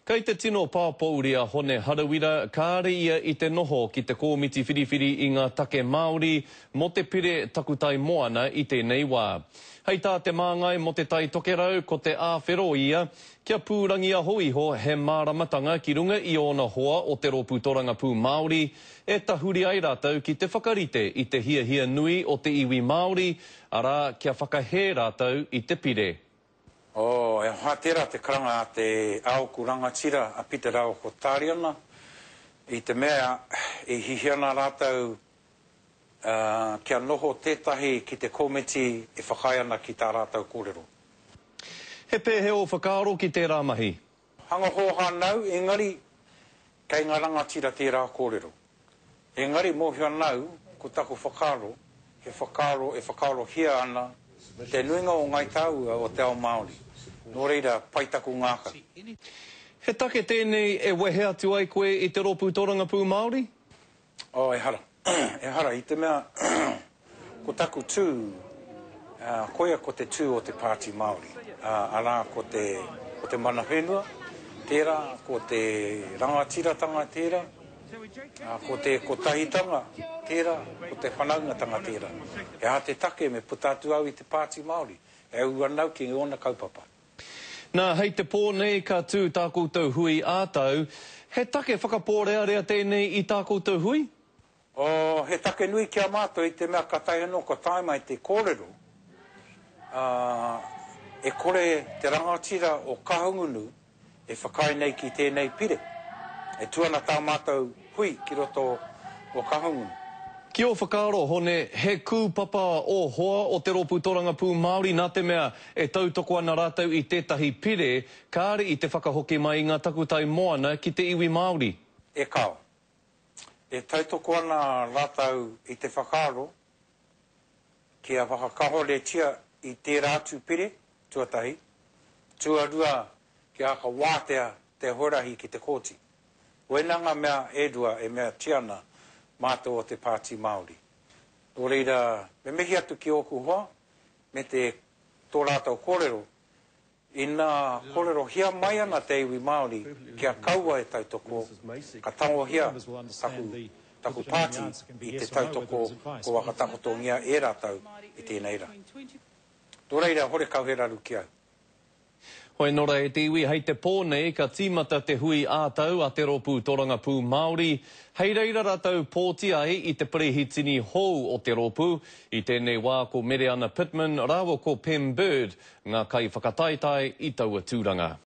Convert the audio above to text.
Kei te tino pāpōuri a Hone Harawira, kāre ia i te noho ki te kōmiti whiriwhiri i ngā take Māori mō te pire takutai moana i tēnei wā. Hei tā te māngai mō Te Tai Tokerau, ko te āwhero ia, kia pūrangiaho iho he māramatanga ki runga i ōna hoa o te Rōpū Torangapū Māori e tahuri ai rātou ki te whakarite i te hiahia nui o te iwi Māori, arā, kia whakahē rātou i te pire. Oh, e aha tērā te karanga a te aoku rangatira a Peter rāua ko Tāriana, i te mea e hiahia ana rātou kia noho tētahi ki te komiti e whakaae ana ki tā rātou kōrero. He pēhea ō whakaaro ki tērā mahi? Hanga hōhā nau, engari kei ngā rangatira tērā kōrero. Engari mōhio ana au, ko taku whakaaro, he whakaaro e whakaarohia ana te nuinga o Ngāi Tāua o te ao Māori, nō reira, pai taku ngākau. He take tēnei e wehe atu ai koe i te Rōpū Tōrangapū Māori? Oh, ehara. Ehara, i te mea, ko taku tū, koia ko te tū o te Pāti Māori, arā, ko te, ko te mana whenua tērā, ko te rangatiratanga tērā, ko te kotahitanga tērā, ko te whanaungatanga tērā. He aha te take me puta atu au i te Pāti Māori, e ū ana au ki ōna kaupapa. Nā, hei te pō nei ka tū tā koutou hui ā-tau. He take whakapōrearea tēnei i tā koutou hui? Oh, he take nui ki a mātou i te mea katahi anō ka tae mai te kōrero, ā, e kore te rangatira o Kahungunu e whakaae nei ki tēnei pire. E tū ana tā mātou hui ki roto o Kahungunu. Ki ō whakaaro, Hone, he kūpapa ō hoa o te Rōpū Torangapū Māori nā te mea e tautoko ana rātou i tētahi pire kāre i te whakahoki mai i ngā takutai moana ki te iwi Māori? E kāo. E tautoko ana rātou i te whakaaro kia whakakahoretia i tērā atu pire, tuatahi, tuarua kia whakawātea te huarahi ki te kōti. Koinā ngā mea e rua e meatia ana mātou o te Pāti Māori. Nō reira, me mihi atu ki ōku hoa me te tō rātou kōrero, ina kōrerohia mai ana te iwi Māori kia kaua e tautoko, ka tangohia taku, taku pāti i te tautoko kua whakatakotongia e rātou i tēnei rā. Nō reira, horekau he raru ki au. Hoi nō reira e te iwi, hei te pō nei ka tīmata te hui ā-tau a Te Rōpū Torangapū Māori. Hei reira rātou pōti ai i te perehitini hou o te rōpū. I tēnei wā ko Mereana Pitman rāua ko Pem Bird ngā kaiwhakataetae i taua tūranga.